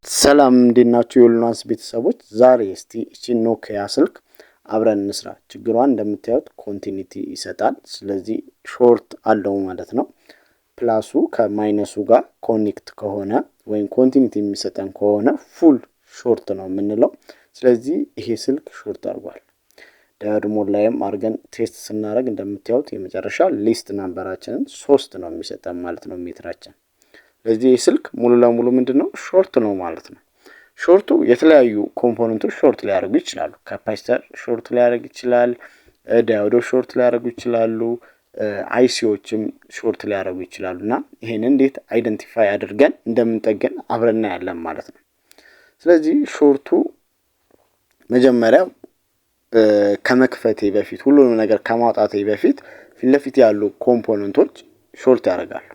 ሰላም፣ እንዴት ናችሁ የሉናንስ ቤተሰቦች? ዛሬ እስቲ እቺ ኖኪያ ስልክ አብረን እንስራ። ችግሯን እንደምታዩት continuity ይሰጣል። ስለዚህ short አለው ማለት ነው። Plus ኡ ከ minus ኡ ጋር connect ከሆነ ወይም continuity የሚሰጠን ከሆነ full short ነው የምንለው። ስለዚህ ይሄ ስልክ short አድርጓል። Diode mode ላይም አድርገን test ስናደርግ እንደምታዩት የመጨረሻ least number ኣችንን 3 ነው የሚሰጠን ማለት ነው ሜትራችን። ስለዚህ ይህ ስልክ ሙሉ ለሙሉ ምንድን ነው፣ short ነው ማለት ነው። Short ኡ የተለያዩ component ኦች short ሊያደርጉ ይችላሉ። Capacitor short ሊያደርግ ይችላል። Diode ኦች short ሊያደርጉ ይችላሉ። IC ዎችም short ሊያደርጉ ይችላሉ። እና ይሄን እንዴት identify አድርገን እንደምንጠገን አብረን እናያለን ማለት ነው። ስለዚህ short ኡ መጀመሪያ ከመክፈቴ በፊት፣ ሁሉንም ነገር ከማውጣቴ በፊት ፊት ለፊት ያሉ component ኦች short ያደርጋሉ።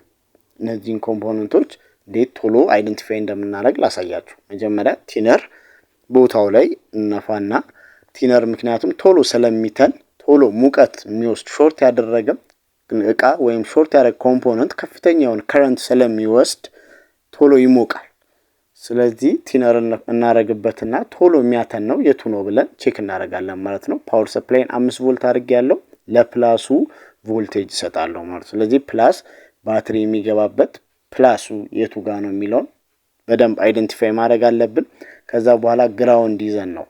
እነዚህን component ኦች እንዴት ቶሎ identify እንደምናደርግ ላሳያችሁ። መጀመሪያ thinner ቦታው ላይ እነፋና thinner ምክንያቱም ቶሎ ስለሚተን፣ ቶሎ ሙቀት የሚወስድ short ያደረገም እቃ ወይም short ያደረገ component ከፍተኛ የሆነ current ስለሚወስድ ቶሎ ይሞቃል። ስለዚህ thinner እናረግበትና ቶሎ የሚያተነው የቱ ነው ብለን check እናደርጋለን ማለት ነው። Power supply ን 5 ቮልት አድርጌ ያለው ለ plus ኡ ቮልቴጅ እሰጣለሁ ማለት ነው። ስለዚህ plus ባትሪ የሚገባበት plus ኡ የቱ ጋ ነው የሚለውን በደንብ identify ማድረግ አለብን። ከዛ በኋላ ground ይዘን ነው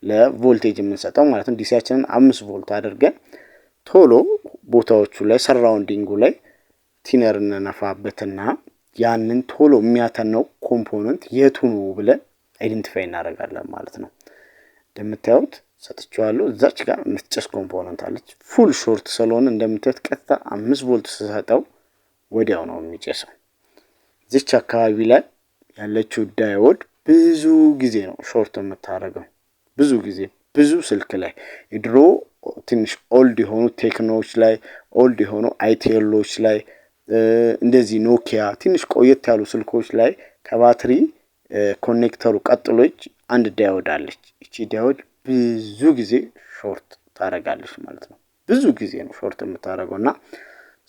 ለቮልቴጅ የምንሰጠው ማለት ነው። DC ያችንን 5 ቮልት አድርገን ቶሎ ቦታዎቹ ላይ፣ surrounding ኡ ላይ thinner እንነፋበትና ያንን ቶሎ የሚያተነው component የቱ ነው ብለን identify እናደርጋለን ማለት ነው። እንደምታዩት ሰጥቼዋለሁ። እዛች ጋር የምትጨስ component አለች። Full short ስለሆነ እንደምታዩት ቀጥታ 5 ቮልት ስሰጠው ወዲያው ነው የሚጨሰው። እዚች አካባቢ ላይ ያለችው diode ብዙ ጊዜ ነው short የምታደርገው። ብዙ ጊዜ ብዙ ስልክ ላይ፣ የድሮ ትንሽ old የሆኑ ቴክኖዎች ላይ፣ old የሆኑ አይቴሎች ላይ፣ እንደዚህ ኖኪያ ትንሽ ቆየት ያሉ ስልኮች ላይ ከባትሪ connector ኡ ቀጥሎ አንድ diode አለች። እቺ diode ብዙ ጊዜ short ታደርጋለች ማለት ነው። ብዙ ጊዜ ነው short የምታደርገው። እና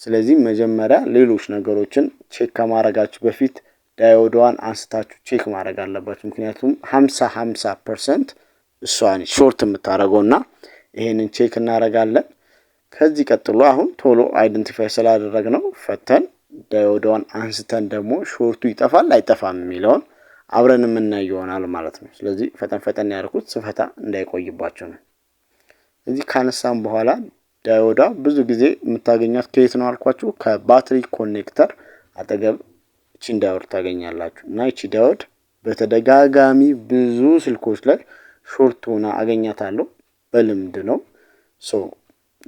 ስለዚህ መጀመሪያ ሌሎች ነገሮችን check ከማድረጋችሁ በፊት diode ዷን አንስታችሁ check ማድረግ አለባችሁ። ምክንያቱም 50 50% እሷን short የምታደርገው። እና ይሄንን check እናደርጋለን። ከዚህ ቀጥሎ አሁን ቶሎ identify ስላደረግነው ፈተን diode ዷን አንስተን ደግሞ short ኡ ይጠፋል አይጠፋም የሚለውን አብረን የምናይ ይሆናል ማለት ነው። ስለዚህ ፈጠን ፈጠን ያደርኩት ስፈታ እንዳይቆይባቸው ነው። እዚህ ካነሳም በኋላ diode ዷ ብዙ ጊዜ የምታገኟት ከየት ነው አልኳችሁ? ከባትሪ connector አጠገብ እቺን diode ታገኛላችሁ። እና እቺ diode በተደጋጋሚ ብዙ ስልኮች ላይ short ሆና አገኛታለሁ። በልምድ ነው። So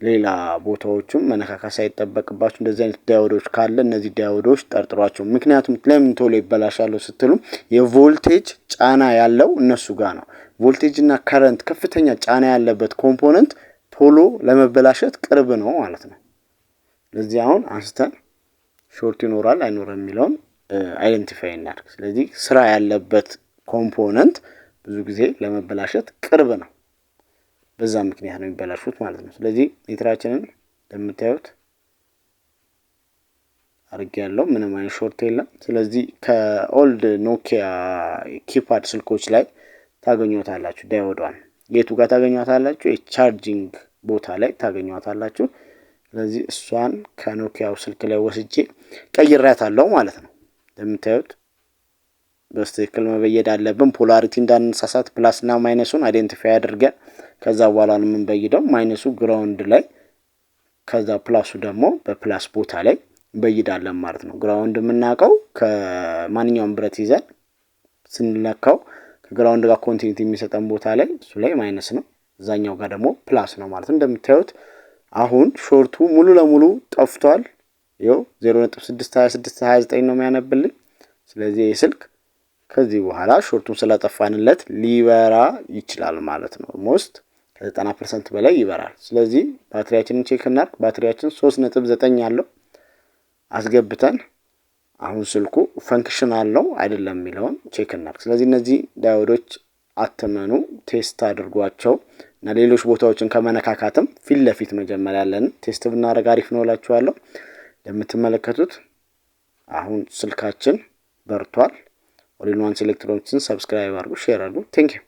ሌላ ቦታዎቹም መነካካት ሳይጠበቅባችሁ እንደዚህ አይነት diode ኦች ካለ እነዚህ diode ኦች ጠርጥሯቸው። ምክንያቱም ለምን ቶሎ ይበላሻሉ ስትሉ የቮልቴጅ ጫና ያለው እነሱ ጋር ነው። ቮልቴጅ እና current ከፍተኛ ጫና ያለበት component ቶሎ ለመበላሸት ቅርብ ነው ማለት ነው። ስለዚህ አሁን አንስተን short ይኖራል አይኖርም የሚለውን identify እናድርግ። ስለዚህ ስራ ያለበት component ብዙ ጊዜ ለመበላሸት ቅርብ ነው። በዛ ምክንያት ነው የሚበላሹት ማለት ነው። ስለዚህ ሜትራችንን እንደምታዩት አድርጌ ያለው ምንም አይነት short የለም። ስለዚህ ከ old ኖኪያ keypad ስልኮች ላይ ታገኟታላችሁ። Diode ዷን የቱ ጋር ታገኟታላችሁ? የ charging ቦታ ላይ ታገኟታላችሁ። ስለዚህ እሷን ከኖኪያው ስልክ ላይ ወስጄ ቀይሬያታለሁ ማለት ነው። እንደምታዩት በትክክል መበየድ አለብን። Polarity እንዳንሳሳት plus እና minus ኡን identify አድርገን ከዛ በኋላ ነው የምንበይደው። Minus ኡ ground ላይ፣ ከዛ plus ኡ ደግሞ በ plus ቦታ ላይ እንበይዳለን ማለት ነው። Ground የምናውቀው ከማንኛውም ብረት ይዘን ስንለካው ከ ground ጋር continuity የሚሰጠን ቦታ ላይ እሱ ላይ minus ነው፣ እዛኛው ጋር ደግሞ plus ነው ማለት ነው። እንደምታዩት አሁን short ኡ ሙሉ ለሙሉ ጠፍቷል። ይኸው 0.62629 ነው የሚያነብልኝ። ስለዚህ ይህ ስልክ ከዚህ በኋላ short ኡን ስለጠፋንለት ሊበራ ይችላል ማለት ነው። Almost ከ90% በላይ ይበራል። ስለዚህ ባትሪያችንን check እናድርግ። ባትሪያችን 3.9 ያለው አስገብተን አሁን ስልኩ functional ነው አይደለም የሚለውን check እናድርግ። ስለዚህ እነዚህ diode ኦች አትመኑ፣ test አድርጓቸው እና ሌሎች ቦታዎችን ከመነካካትም ፊት ለፊት መጀመሪያ ያለን test ብናደርግ አሪፍ ነው እላችኋለሁ። እንደምትመለከቱት አሁን ስልካችን በርቷል። All in One ኤሌክትሮኒክስን subscribe አድርጉ፣ share አድርጉ። Thank you.